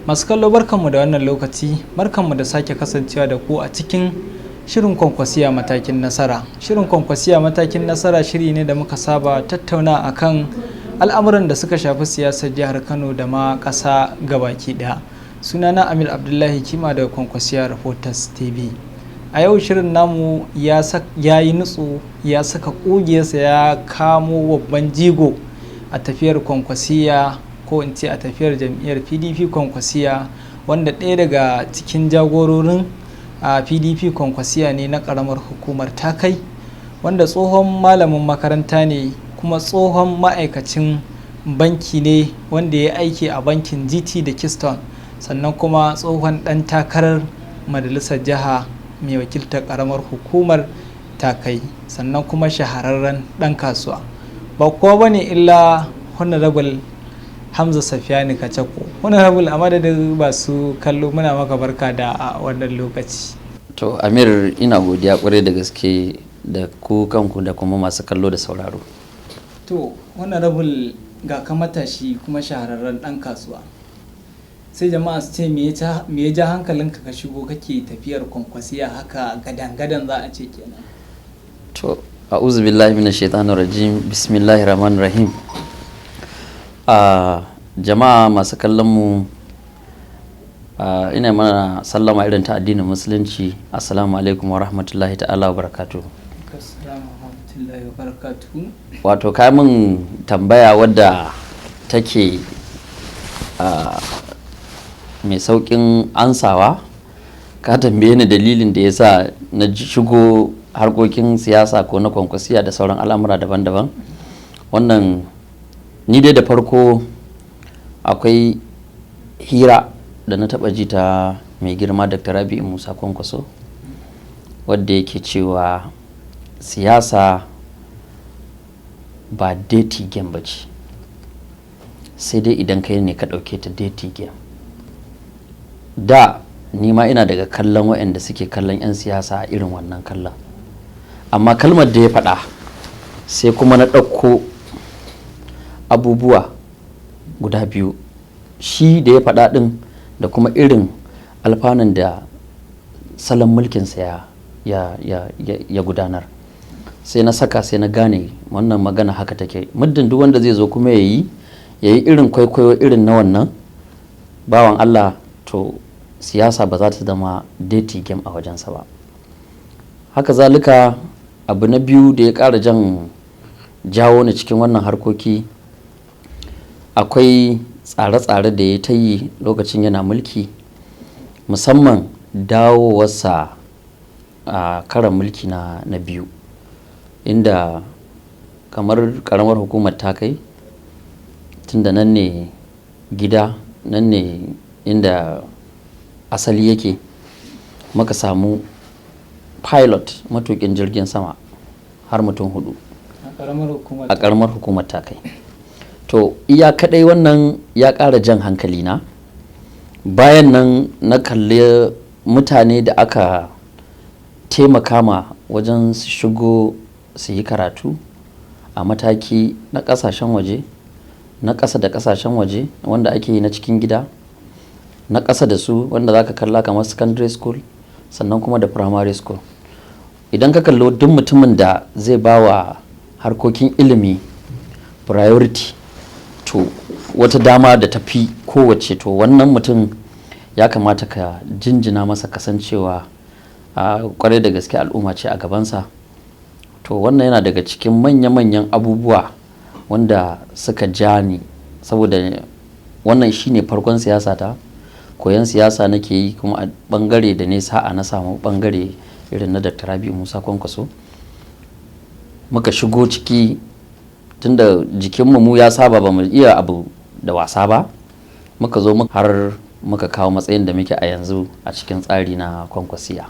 Masu kallo, barkanmu da wannan lokaci, barkanmu da sake kasancewa da ku a cikin shirin Kwankwasiya Matakin Nasara. Shirin Kwankwasiya Matakin Nasara shiri ne da muka saba tattauna akan al'amuran da suka shafi siyasar jihar Kano da ma ƙasa gabaki ɗaya. Sunana Amir Abdullahi Kima daga Kwankwasiya Reporters TV. A yau shirin namu ya yi nutsu, ya saka ƙugiyarsa, ya kamo babban jigo a tafiyar Kwankwasiya, ko in ce a tafiyar jam'iyyar PDP Kwankwasiya, wanda ɗaya daga cikin jagororin a PDP Kwankwasiya ne na ƙaramar hukumar Takai, wanda tsohon malamin makaranta ne kuma tsohon ma'aikacin banki ne, wanda ya aiki a bankin GT da Keystone, sannan kuma tsohon ɗan takarar majalisar jiha mai wakiltar ƙaramar hukumar Takai, sannan kuma shahararren ɗan kasuwa. Ba kowa bane illa Honorable Hamza Safiyani Kacako. Honorable, a madadin masu kallo muna maka barka da wannan lokaci. To Amir, ina godiya kwarai da gaske da ku kanku da kuma masu kallo da sauraro. To Honorable, ga ka matashi kuma shahararren ɗan kasuwa, sai jama'a su ce me ya ja hankalinka ka shigo kake tafiyar Kwankwasiya haka gadan-gadan, za a ce kenan? To, a'udhu billahi minash shaitanir rajim, bismillahir rahmanir rahim. Jama'a masu kallon mu, ina mana sallama irin ta addinin Musulunci: assalamu alaikum wa rahmatullahi ta'ala wa barakatuh. Assalamu wa. Wato kai min tambaya wadda take mai saukin ansawa. Ka tambaye ni dalilin da ya sa na shigo harkokin siyasa ko na Kwankwasiya da sauran al'amura daban-daban. Wannan ni dai da farko akwai hira da na taba ji ta mai girma Dr. Rabi'u Musa Kwankwaso, wadda yake cewa siyasa ba dirty game ba ce, sai dai idan kai ne ka ɗauke ta dirty game. Da ni ma ina daga kallon waɗanda suke kallon 'yan siyasa a irin wannan kallon, amma kalmar da ya faɗa sai kuma na ɗauko abubuwa guda biyu, shi da ya faɗa ɗin da kuma irin alfanun da salon mulkinsa ya gudanar, sai na saka, sai na gane wannan magana haka take. Muddin duk wanda zai zo kuma ya yi irin kwaikwayo irin na wannan bawan Allah, to siyasa ba za ta zama dirty game a wajensa ba. Haka zalika, abu na biyu da ya ƙara jan jawo ni cikin wannan harkoki, akwai tsare-tsare da ya ta yi lokacin yana mulki, musamman dawowarsa a karan mulki na biyu, inda kamar karamar hukumar ta kai, tunda nan ne gida, nan ne inda asali yake, muka samu pilot, matukin jirgin sama, har mutum hudu a karamar hukumar ta kai. To iya kadai wannan ya ƙara jan hankali na. Bayan nan na kalli mutane da aka taimaka ma wajen su shigo su yi karatu a mataki na kasashen waje, na ƙasa da kasashen waje, wanda ake yi na cikin gida, na ƙasa da su wanda za ka kalla kamar secondary school, sannan kuma da primary school. Idan ka kalli duk mutumin da zai ba wa harkokin ilimi priority, to wata dama da tafi kowace, to wannan mutum ya kamata ka jinjina masa, kasancewa a kwarai da gaske al'umma ce a gabansa. To wannan yana daga cikin manya-manyan abubuwa wanda suka ja ni, saboda wannan shine farkon siyasa ta. Koyon siyasa nake yi kuma a bangare da ne sa'a na samu bangare irin na Dr. Rabi'u Musa Kwankwaso. Muka shigo ciki tunda jikinmu mu ya saba, ba mu iya abu da wasa ba. Muka zo har muka kawo matsayin da muke a yanzu a cikin tsari na Kwankwasiya.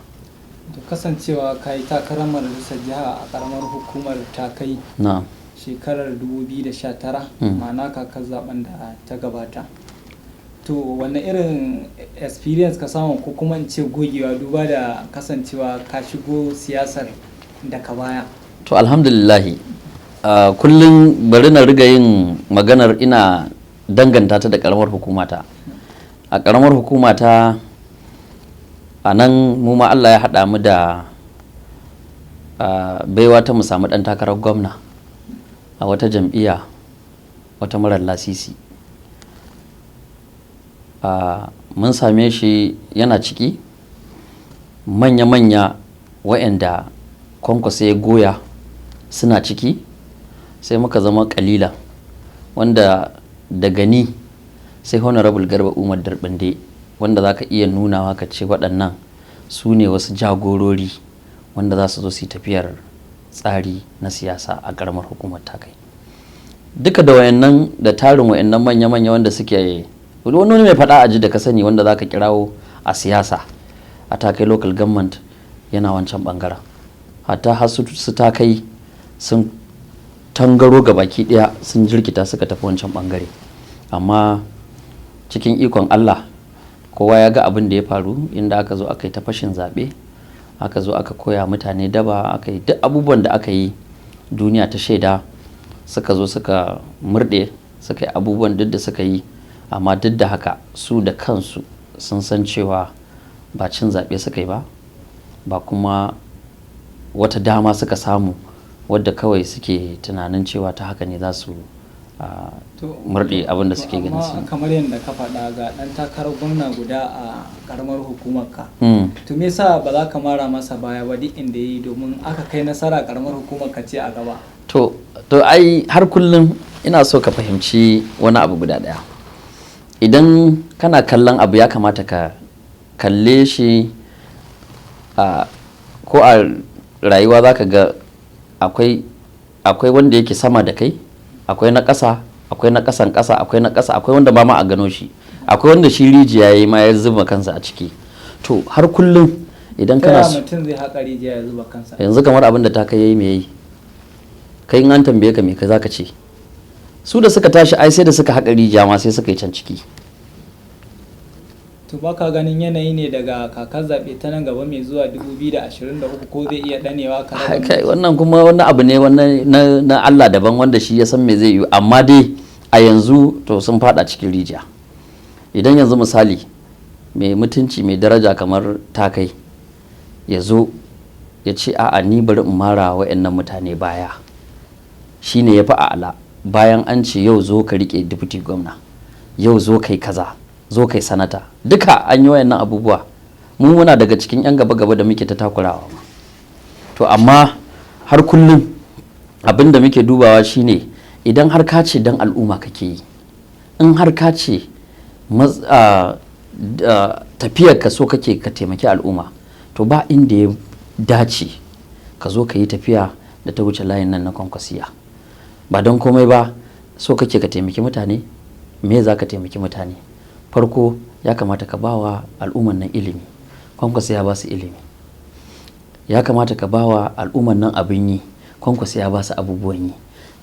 To, kasancewa ka yi takarar majalisar jiha a karamar hukumar ta kai na shekarar 2019, ma'ana kakar zaben da ta gabata, to wanne irin experience ka samu, ko kuma in ce gogewa, duba da kasancewa ka shigo siyasar daga baya? To alhamdulillahi, kullum bari na riga yin maganar ina danganta ta da karamar hukumata. A ƙaramar hukuma ta a nan, mu ma Allah ya haɗa mu da baiwa ta mu samu ɗan takarar gwamna a wata jam'iyya, wata marar lasisi. Mun same shi yana ciki manya-manya wa'anda Kwankwasa ya goya suna ciki, sai muka zama kalila, wanda daga ni sai Honorable Garba Umar Darbinde, wanda za ka iya nunawa ka ce waɗannan su ne wasu jagorori wanda za su zo su yi tafiyar tsari na siyasa a ƙaramar hukumar Takai. Duka da wayannan da tarin wayannan manya-manya wanda suke wani mai faɗa aji da ka sani, wanda za ka kirawo a siyasa a Takai Local Government, yana wancan bangaren. Hatta har su Takai sun tangaro ga baki daya, sun jirkita suka tafi wancan bangare. Amma cikin ikon Allah, kowa ya ga abin da ya faru, inda aka zo aka yi ta fashin zaɓe, aka zo aka koya mutane daba, aka yi duk abubuwan da aka yi, duniya ta shaida. Suka zo suka murɗe, suka yi abubuwan duk da suka yi. Amma duk da haka, su da kansu sun san cewa ba cin zaɓe suka yi ba, ba kuma wata dama suka samu wadda kawai suke tunanin cewa ta haka ne za su murɗe abin da suke ganin amma su. Kamar yadda ka faɗa, ga ɗan takarar gwamna guda a ƙaramar hukumar ka. To, me yasa ba za ka mara masa baya ba duk inda yi, domin aka kai nasara, ƙaramar hukumar ka ce a gaba? To ai har kullum ina so ka fahimci wani abu guda ɗaya. Idan kana kallon abu, ya kamata ka kalle shi ko a rayuwa za ka ga akwai wanda yake sama da kai, akwai na ƙasa, akwai na ƙasan ƙasa, akwai na ƙasa, akwai wanda ba ma a gano shi, akwai wanda shi rijiya ya yi ma ya zuba kansa a ciki. To, har kullum idan Ta kana yaya mutum zai haƙa rijiya ya zuba kansa? Yanzu kamar abin da ta kai yayi, me yayi? Kai in an tambaye ka, me ka zaka ce? Su da suka tashi, ai sai da suka haƙa rijiya ma sai suka yi can ciki. To, baka ganin yanayi ne daga kakar zaɓe ta nan gaba mai zuwa 2023, ko zai iya ɗanewa ka raba? Kai, wannan kuma wani abu ne wannan na Allah daban, wanda shi ya san me zai yi. Amma dai a yanzu to sun fada cikin rijiya. Idan yanzu misali mai mutunci, mai daraja kamar Takai ya zo ya ce, "A'a, ni bari in mara wa'annan mutane baya," shine ya fi a'ala. Bayan an ce yau zo ka rike deputy gwamna, yau zo kai kaza, zo kai sanata, duka an yi wayannan abubuwa, mu muna daga cikin 'yan gaba-gaba da muke ta takurawa ma. To, amma har kullum abin da muke dubawa shine, idan har ka ce dan al'umma kake yi, in har ka ce tafiyar ka so kake ka taimaki al'umma, to ba inda ya dace ka zo ka yi tafiya da ta wuce layin nan na Kwankwasiya. Ba don komai ba, so kake ka taimaki mutane, me za ka taimaki mutane? Farko ya kamata ka bawa al'umman nan ilimi, Kwankwasa ya ba su ilimi. Ya kamata ka bawa al'umman nan abin yi, Kwankwasa ya ba su abubuwan yi.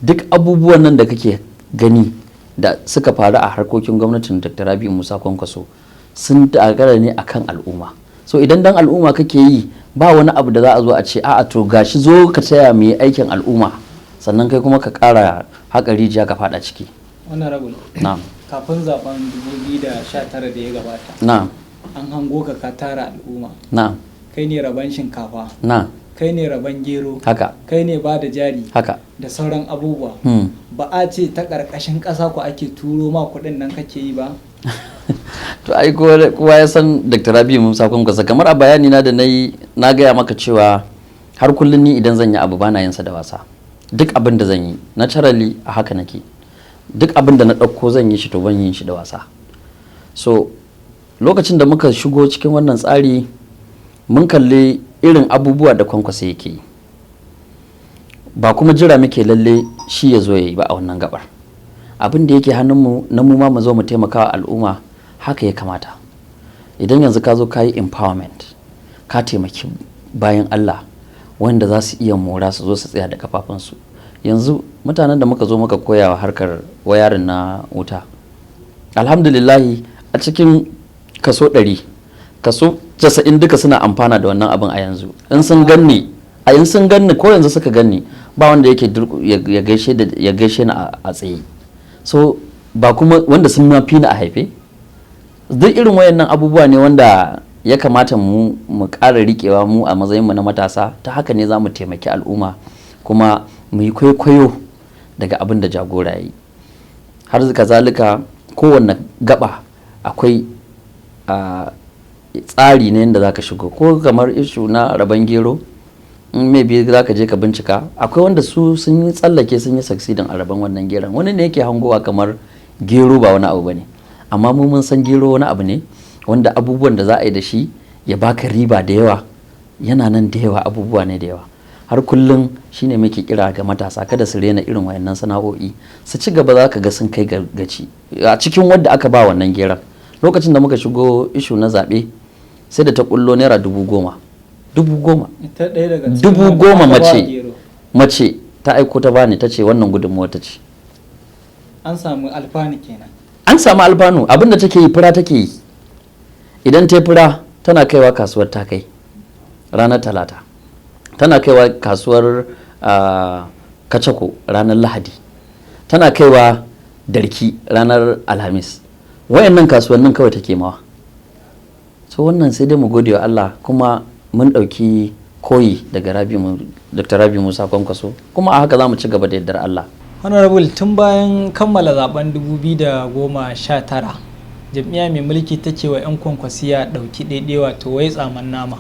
Duk abubuwan nan da kake gani da suka faru a harkokin gwamnatin Dr. Rabi'u Musa Kwankwaso sun dagara ne akan al'umma. So idan dan al'umma kake yi, ba wani abu da za a zo a ce, "A'a, to gashi, zo ka taya mu yi aikin al'umma," sannan kai kuma ka ƙara haƙa rijiya ka faɗa ciki. Honorable, Na'am. kafin zaben 2019 da ya gabata, Na'am. an hango ka, ka tara al'umma, Na'am. kai ne rabon shinkafa, Na'am. kai ne rabon gero, Haka. kai ne ba da jari Haka. da sauran abubuwa. Ba a ce ta ƙarƙashin ƙasa ku ake turo ma kuɗin nan kake yi ba? To, ai kowa ya san Dr. Rabi'u Musa Kwankwasa. Kamar a bayani na da na yi, na gaya maka cewa har kullum ni idan zan yi abu bana yin sa da wasa. Duk abin da zan yi, naturally a haka nake. Duk abin da na ɗauko zan yi shi, to ban yin shi da wasa. So lokacin da muka shigo cikin wannan tsari, mun kalli irin abubuwa da Kwankwasa yake yi, ba kuma jira muke lalle shi ya zo ya yi ba. A wannan gabar, abin da yake hannunmu na mu ma mu zo mu taimaka wa al'umma, haka ya kamata. Idan yanzu ka zo ka yi empowerment, ka taimaki bayan Allah wanda za su iya mora, su zo su tsaya da kafafunsu. Yanzu mutanen da muka zo muka koya wa harkar wayarin na wuta, alhamdulillahi, a cikin kaso 100, kaso 90 duka suna amfana da wannan abin a yanzu. In sun ganni a in sun ganni, ko yanzu suka ganni, ba wanda yake ya gaishe ni a tsaye. So ba kuma wanda sun ma fi ni a haife. Duk irin wayannan abubuwa ne wanda ya kamata mu mu ƙara riƙewa mu a matsayinmu na matasa. Ta haka ne za mu taimaki al'umma kuma mu yi kwaikwayo daga abin da jagora ya yi. Har kazalika, kowanne gaba akwai tsari ne yadda za ka shigo, ko kamar issue na rabon gero, in maybe za ka je ka bincika, akwai wanda su sun yi tsallake, sun yi succeeding a rabon wannan geron. Wani ne yake hangowa kamar gero ba wani abu bane, amma mu mun san gero wani abu ne wanda abubuwan da za a yi da shi ya baka riba da yawa yana nan da yawa, abubuwa ne da yawa. Har kullum shine muke kira ga matasa, kada su rena irin wayannan sana'o'i, su ci gaba, za ka ga sun kai gaci a cikin wadda aka ba wannan geron. Lokacin da muka shigo issue na zaɓe, sai da ta kullo naira 10,000, 10,000. Ita ɗaya daga cikin dubu wanda goma aka ba mace gero. Mace ta aiko ta bani, ta ce wannan gudunmuwa ta ce. An samu alfanu kenan. An samu alfanu. Abinda take yi, fura take yi. Idan ta yi fura, tana kaiwa kasuwar ta kai ranar Talata, tana kaiwa kasuwar Kacako ranar Lahadi, tana kaiwa Darki ranar Alhamis. Wayannan kasuwannin kawai take mawa. So wannan sai dai mu gode wa Allah, kuma mun ɗauki koyi daga Dr. Rabi Musa Kwankwaso, kuma a haka za mu ci gaba da yardar Allah. Honorable, tun bayan kammala zaben 2019, jam'iyya mai mulki take wa 'yan Kwankwasiya ɗauki ɗaiɗai, wato wai tsaman nama.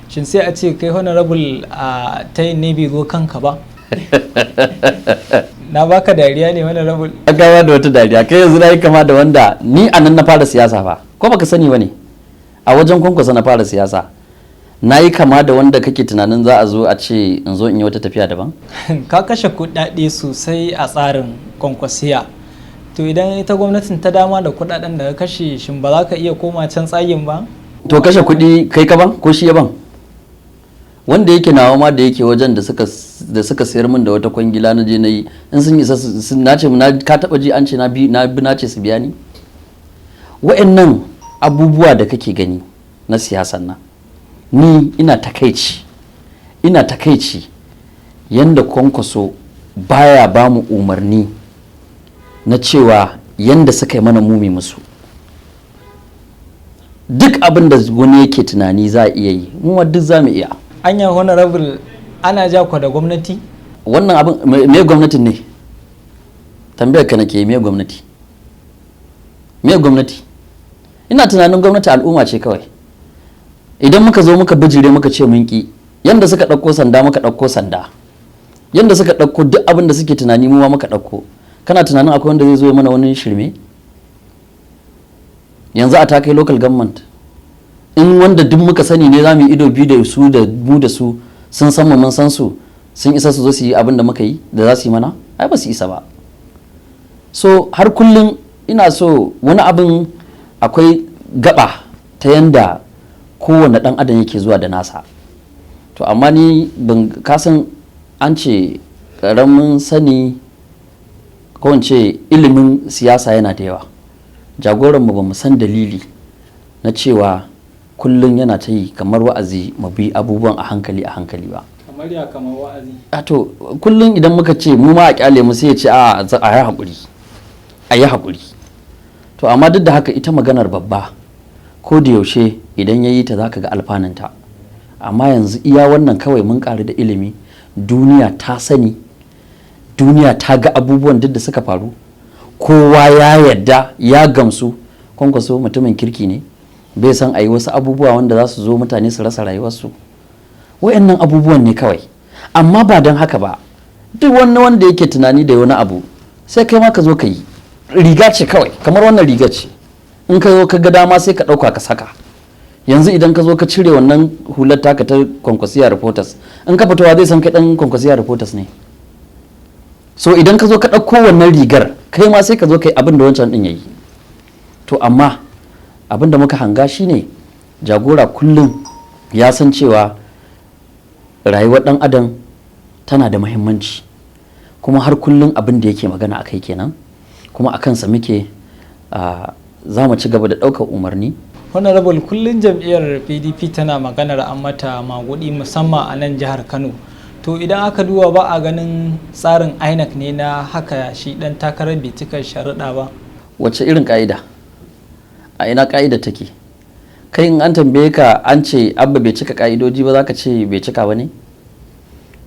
Shin sai a ce kai honorable a tayin ne bai zo kanka ba? Na baka dariya ne, honorable. Gawa da wata dariya kai. Yanzu na yi kama da wanda ni a nan na fara siyasa fa, ko baka sani ba ne, a wajen Kwankwasa na fara siyasa. Na yi kama da wanda kake tunanin za a zo a ce in zo in yi wata tafiya daban. Ka kashe kuɗaɗe sosai a tsarin Kwankwasiya. To idan ita gwamnatin ta dama da kuɗaɗen da ka kashe, shin ba za ka iya koma can tsagin ba? To kashe kuɗi kai ka ban ko shi ya ban? Wanda yake nawa ma da yake wajen da suka sayar min da wata kwangila na je na yi, in sun isa na ce na ka taba ji an ce na bi na bi na ce su biya ni. Wa'annan abubuwa da kake gani na siyasan nan, ni ina takaici, ina takaici yanda Kwankwaso baya ba mu umarni na cewa yanda suka yi mana mumi musu. Duk abin da wani yake tunani za a iya yi, mu ma duk za mu iya. Anya honorable, ana ja ku da gwamnati? Wannan abin me gwamnatin ne? Tambayar ka nake, me gwamnati? Me gwamnati? Ina tunanin gwamnati al'umma ce kawai. Idan muka zo muka bijire muka ce mun ki, yanda suka ɗauko sanda muka ɗauko sanda, yanda suka ɗauko duk abin da suke tunani mu ma muka ɗauko. Kana tunanin akwai wanda zai zo ya mana wani shirme yanzu a ta kai local government? In wanda duk muka sani ne za mu yi ido biyu da su, da mu da su, sun san mu mun san su, sun isa su zo su yi abin da muka yi da za su yi mana? Ai ba su isa ba. So har kullum ina so wani abin, akwai gaba ta yanda kowane dan adam yake zuwa da nasa. To amma ni ban kasan an ce karamin sani, ko in ce ilimin siyasa yana da yawa. Jagoranmu ba mu san dalili na cewa kullum yana ta yi kamar wa'azi mu bi abubuwan a hankali a hankali ba. Kamar ya kamar wa'azi? A to kullum idan muka ce mu ma a kyale mu, sai ya ce a yi haƙuri, a yi haƙuri. To amma duk da haka, ita maganar babba ko da yaushe idan ya yi ta zaka ga alfanunta. Amma yanzu iya wannan kawai, mun ƙaru da ilimi, duniya ta sani, duniya ta ga abubuwan duk da suka faru, kowa ya yarda ya gamsu Kwankwaso mutumin kirki ne, bai san a yi wasu abubuwa wanda za su zo mutane su rasa rayuwarsu. Wayannan abubuwan ne kawai. Amma ba don haka ba, duk wani wanda yake tunani da wani abu, sai kai ma ka zo ka yi. Riga ce kawai, kamar wannan riga ce, in ka zo ka ga dama sai ka ɗauka ka saka. Yanzu idan ka zo ka cire wannan hular taka ta Kwankwasiya Reporters, in ka fitowa zai san kai dan Kwankwasiya Reporters ne? So idan ka zo ka ɗauko wannan rigar, kai ma sai ka zo ka yi abin da wancan ɗin ya yi. To amma abin da muka hanga shine jagora kullum ya san cewa rayuwar ɗan adam tana da muhimmanci, kuma har kullum abin da yake magana a kai kenan, kuma a kansa muke, za mu ci gaba da ɗaukar umarni. Honorable, kullum jam'iyyar PDP tana maganar an mata magudi, musamman a nan jihar Kano. To idan aka duba, ba a ganin tsarin INEC ne na haka, shi dan takarar bai cika sharuɗa ba? Wace irin ka'ida? A ina ka'ida take? Kai, in an tambaye ka an ce Abba bai cika ka'idoji ba, za ka ce bai cika ba ne?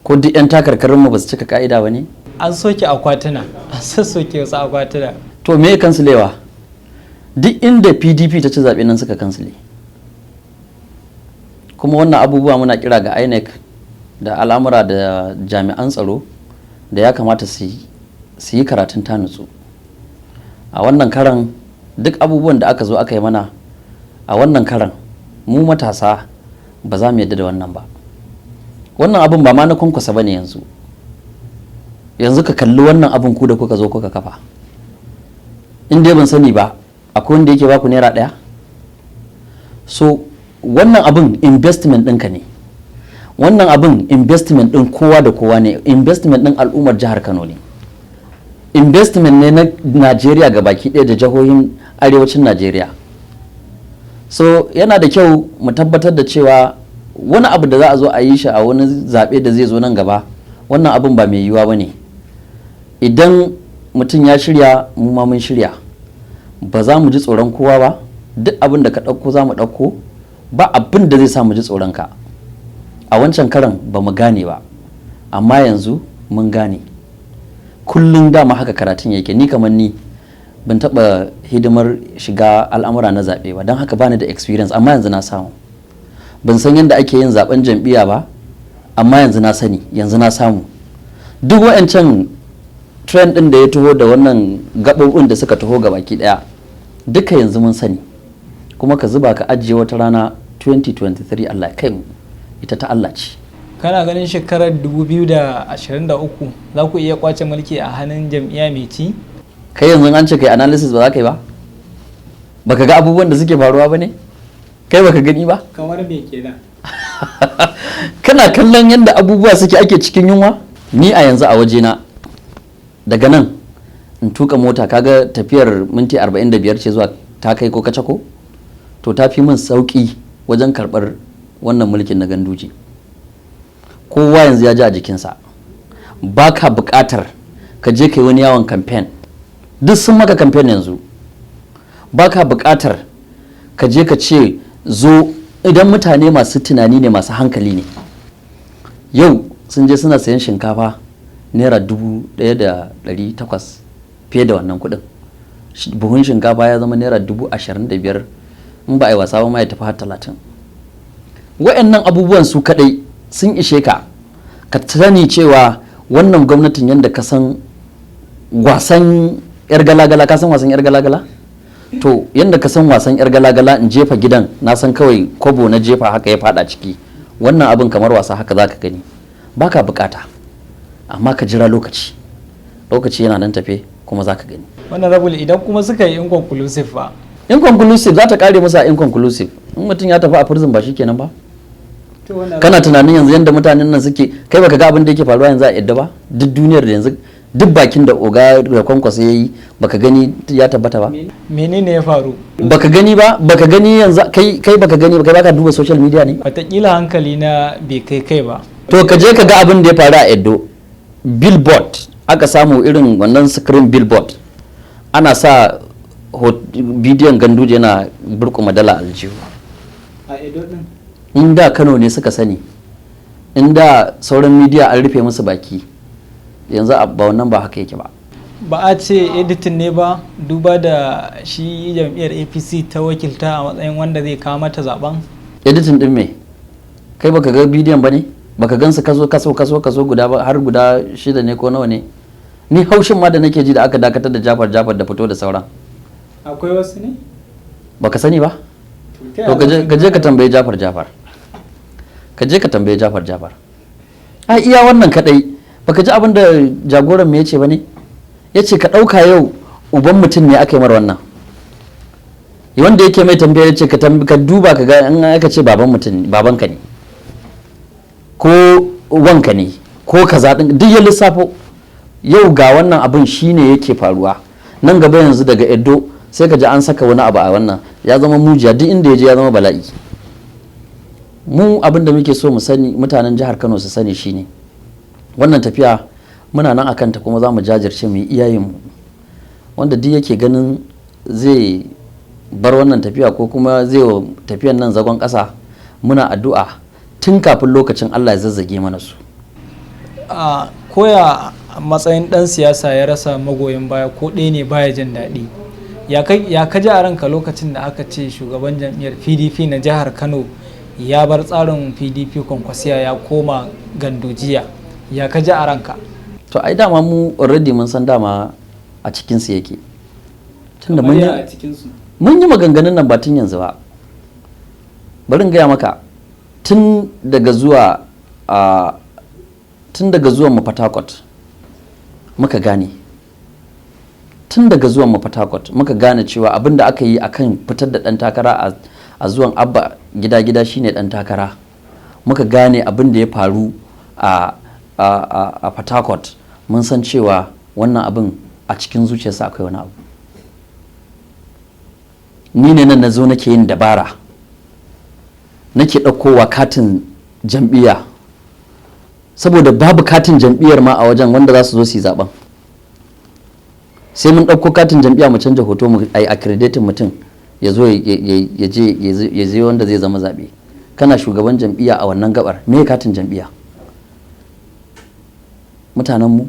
Ko duk 'yan takarkarinmu ba su cika ka'ida ba ne? An soke akwatuna, an sassoke wasu akwatuna. To, me kansilewa? Duk inda PDP ta ci zaɓe, nan suka kansile. Kuma wannan abubuwa muna kira ga INEC da al'amura da jami'an tsaro da ya kamata su yi karatun ta nutsu a wannan karan. Duk abubuwan da aka zo aka yi mana a wannan karan, mu matasa ba za mu yadda da wannan ba. Wannan abun ba ma na Kwankwasa ba ne. Yanzu yanzu ka kalli wannan abun, ku da kuka zo kuka kafa, in dai ban sani ba, akwai wanda yake baku ₦1? So wannan abun investment ɗinka ne, wannan abun investment ɗin kowa da kowa ne, investment ɗin al'ummar jihar Kano ne, investment ne na Najeriya ga baki ɗaya da jihohin arewacin Najeriya. So yana da kyau mu tabbatar da cewa wani abu da za a zo a yi shi a wani zaɓe da zai zo nan gaba, wannan abun ba mai yiwuwa ba ne. Idan mutum ya shirya, mu ma mun shirya. Ba za mu ji tsoron kowa ba. Duk abin da ka ɗauko, za mu ɗauko. Ba abin da zai sa mu ji tsoron ka. A wancan karan ba mu gane ba, amma yanzu mun gane. Kullum dama haka karatun yake. Ni kamar ni, ban taɓa hidimar shiga al'amura na zaɓe ba, don haka bani da experience, amma yanzu na samu. Ban san yadda ake yin zaben jam'iyya ba, amma yanzu na sani, yanzu na samu. Duk wa'ancan trend ɗin da ya taho da wannan gaɓoɓin da suka taho baki ɗaya, duka yanzu mun sani. Kuma ka zuba ka ajiye, wata rana 2023, Allah ya kai mu, ita ta Allah ce. Kana ganin shekarar 2023 za ku iya kwace mulki a hannun jam'iyya mai ci? Kai, yanzu an ce kai analysis, ba za ka yi ba? Baka ga abubuwan da suke faruwa ba ne? Kai baka gani ba? Kamar me kenan? Kana kallon yadda abubuwa suke, ake cikin yunwa. Ni a yanzu a wajena, daga nan in tuka mota, kaga tafiyar minti 45 ce zuwa ta kai ko kacako, to ta fi min sauki wajen karbar wannan mulkin na Ganduje. Kowa yanzu ya ji a jikinsa. Ba ka bukatar ka je kai wani yawon campaign, duk sun maka campaign yanzu. Ba ka bukatar ka je ka ce zo. Idan mutane masu tunani ne, masu hankali ne, yau sun je suna sayan shinkafa ₦1,800, fiye da wannan kuɗin. Buhun shinkafa ya zama ₦25,000, in ba a yi wasa ba ma ya tafi har 30. Wa'annan abubuwan su kadai sun ishe ka ka sani cewa wannan gwamnatin, yadda ka san wasan yar galagala, ka san wasan yar galagala? To, yadda ka san wasan yar galagala, in jefa gidan, na san kawai kwabo na jefa haka ya fada ciki. Wannan abin kamar wasa haka zaka gani. Baka bukata, amma ka jira lokaci. Lokaci yana nan tafe, kuma zaka gani. Wannan rabul, idan kuma suka yi inconclusive ba? Inconclusive za ta kare musu a inconclusive. In mutum ya tafi a prison, ba shikenan ba? Kana tunanin yanzu yadda mutanen nan suke, kai baka ga abin da yake faruwa yanzu a yadda ba? Duk duniyar da yanzu, duk bakin da oga da Kwankwasa ya yi, baka gani ya tabbata ba? Menene ya faru? Baka gani ba? Baka gani yanzu? Kai baka gani ba? Kai baka duba social media ne? Wataƙila hankali na bai kai kai ba. To, ka je ka ga abin da ya faru a Edo. Billboard aka samu, irin wannan screen billboard, ana sa bidiyon Ganduje yana burkuma dala aljihu. A Edo din? In da Kano ne suka sani, in da sauran media an rufe musu baki, yanzu ba wannan ba haka yake ba. Ba a ce editing ne ba, duba da shi jam'iyyar APC ta wakilta a matsayin wanda zai kawo mata zaben? Editing din me? Kai baka ga bidiyon ba ne? Baka gansu kaso kaso kaso kaso guda ba, har guda shida ne ko nawa ne? Ni haushin ma da nake ji da aka dakatar da Jafar Jafar da fito da sauran. Akwai wasu ne? Baka sani ba? To, ka je ka tambayi Jafar Jafar. Ka je ka tambayi Jafar Jafar. A iya wannan kadai, baka ji abin da jagoran me yace ba ne? Yace ka dauka yau uban mutum ne aka yi mar wannan. Wanda yake mai tambaya yace ka duba ka ga in aka ce baban mutum, babanka ne ko wanka ne ko kaza din, duk ya lissafo. Yau ga wannan abin shine yake faruwa nan gaba. Yanzu daga Edo sai ka ji an saka wani abu a wannan, ya zama mujiya, duk inda ya je ya zama bala'i. Mu abin da muke so mu sani, mutanen jihar Kano su sani, shine wannan tafiya muna nan akan ta, kuma za mu jajirce mu yi iyayenmu. Wanda duk yake ganin zai bar wannan tafiya ko kuma zai wa tafiyan nan zagon ƙasa, muna addu'a tun kafin lokacin Allah ya zazzage mana su. A koya matsayin dan siyasa ya rasa magoyin baya ko ɗaya ne baya jin daɗi. Ya ka ji a ranka lokacin da aka ce shugaban jam'iyyar PDP na jihar Kano ya bar tsarin PDP Kwankwasiya ya koma Gandujiya? Ya ka ji a ranka? To ai dama mu already mun san dama a cikinsu yake, tunda mun yi maganganun nan ba tun yanzu ba. Bari in gaya maka, tun daga zuwan mu Port Harcourt muka gane, tun daga zuwan mu Port Harcourt muka gane cewa abin da aka yi akan fitar da dan takara a zuwan Abba gida gida shine dan takara. Muka gane abin da ya faru a Port Harcourt. Mun san cewa wannan abin a cikin zuciyarsa akwai wani abu. Ni ne nan na zo nake yin dabara, nake ɗaukowa katin jam'iyya, saboda babu katin jam'iyyar ma a wajen wanda za su zo su yi zaben. Sai mun ɗauko katin jam'iyya, mu canja hoto, mu ai accrediting mutum ya zo ya je ya je wanda zai zama zaɓe. Kana shugaban jam'iyya a wannan gabar, me katin jam'iyya? Mutanenmu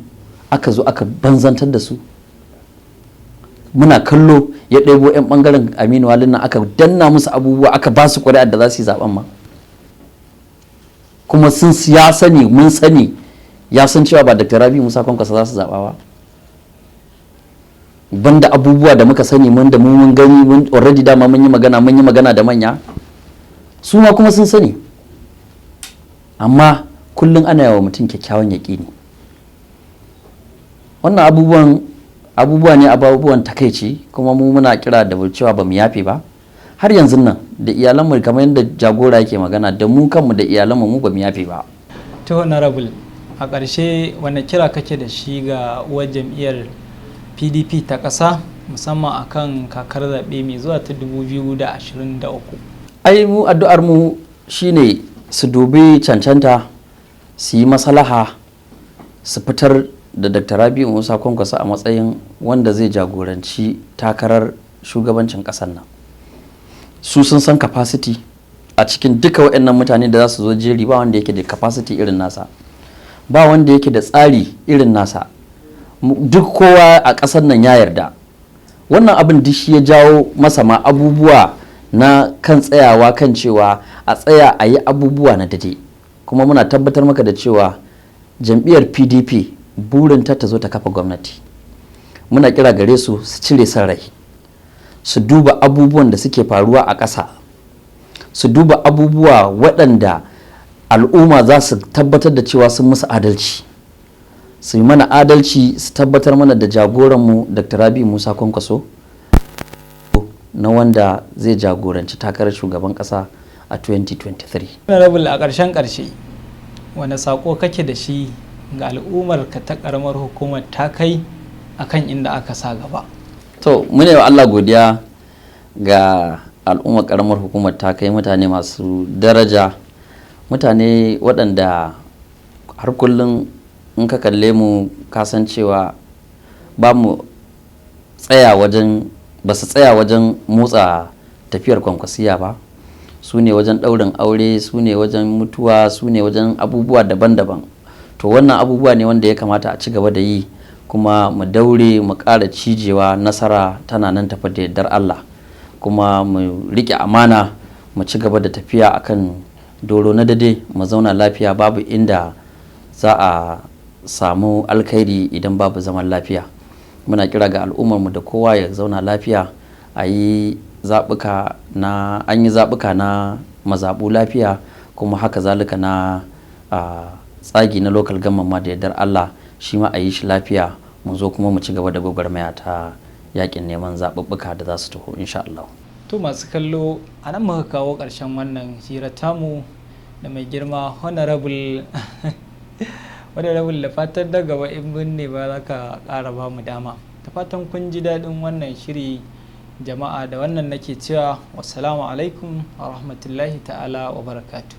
aka zo aka banzantar da su. Muna kallo ya ɗebo 'yan ɓangaren Aminu Walin nan, aka danna musu abubuwa, aka ba su ƙuri'ar da za su yi zaben ma. Kuma sun ya sani, mun sani, ya san cewa ba Dr. Rabi Musa Kwankwasa za su zaɓa ba. Banda abubuwa da muka sani, mun da mu mun gani, mun already dama mun yi magana da manya, su ma kuma sun sani. Amma kullum ana yawa mutum kyakkyawan yaƙini. Wannan abubuwan abubuwa ne, abubuwan takaici. Kuma mu muna kira da cewa ba mu yafe ba har yanzu nan da iyalanmu, kamar yadda jagora yake magana da mu kanmu da iyalanmu, mu ba mu yafe ba. To honorable, a ƙarshe wani kira kake da shi ga uwar jam'iyyar PDP ta ƙasa, musamman akan kakar zaɓe mai zuwa ta 2023? Ai mu addu'ar mu shine su dubi cancanta, su yi maslaha, su fitar da Dr. Rabi'u Musa Kwankwaso a matsayin wanda zai jagoranci takarar shugabancin ƙasar nan. Su sun san capacity a cikin duka waɗannan mutane da za su zo jeri, ba wanda yake da capacity irin nasa, ba wanda yake da tsari irin nasa. Duk kowa a ƙasar nan ya yarda wannan abin. Duk shi ya jawo masa ma abubuwa na kan tsayawa kan cewa a tsaya a yi abubuwa na dade. Kuma muna tabbatar maka da cewa jam'iyyar PDP burinta ta zo ta kafa gwamnati. Muna kira gare su su cire son rai, su duba abubuwan da suke faruwa a ƙasa, su duba abubuwa waɗanda al'umma za su tabbatar da cewa sun musu adalci, su yi mana adalci, su tabbatar mana da jagoranmu Dr. Rabi Musa Kwankwaso na wanda zai jagoranci takarar shugaban ƙasa a 2023. Honorable, a ƙarshen ƙarshe wani saƙo kake da shi ga al'ummar ka ta ƙaramar hukumar ta kai akan inda aka sa gaba? To mune wa Allah godiya ga al'ummar karamar hukumar ta kai, mutane masu daraja, mutane waɗanda har kullum in ka kalle mu ka san cewa ba mu tsaya wajen, ba su tsaya wajen motsa tafiyar Kwankwasiya ba. Su ne wajen ɗaurin aure, su ne wajen mutuwa, su ne wajen abubuwa daban-daban. To wannan abubuwa ne wanda ya kamata a ci gaba da yi, kuma mu daure mu ƙara cijewa. Nasara tana nan tafi da yardar Allah. Kuma mu riƙe amana, mu ci gaba da tafiya akan doro na dade, mu zauna lafiya. Babu inda za a samu alkhairi idan babu zaman lafiya. Muna kira ga al'ummarmu da kowa ya zauna lafiya, a yi zaɓuka na, an yi zaɓuka na mazaɓu lafiya, kuma haka zalika na tsagi na local government ma, da yardar Allah shi ma a yi shi lafiya. Mu zo kuma mu ci gaba da gwagwarmaya ta yakin neman zaɓuɓɓuka da za su taho, insha Allah. To masu kallo, a nan muka kawo ƙarshen wannan hira tamu da mai girma honorable. Da fatan da gaba in mun ne ba za ka ƙara ba mu dama. Da fatan kun ji daɗin wannan shiri, jama'a. Da wannan nake cewa wassalamu alaikum wa rahmatullahi ta'ala wa barakatuh.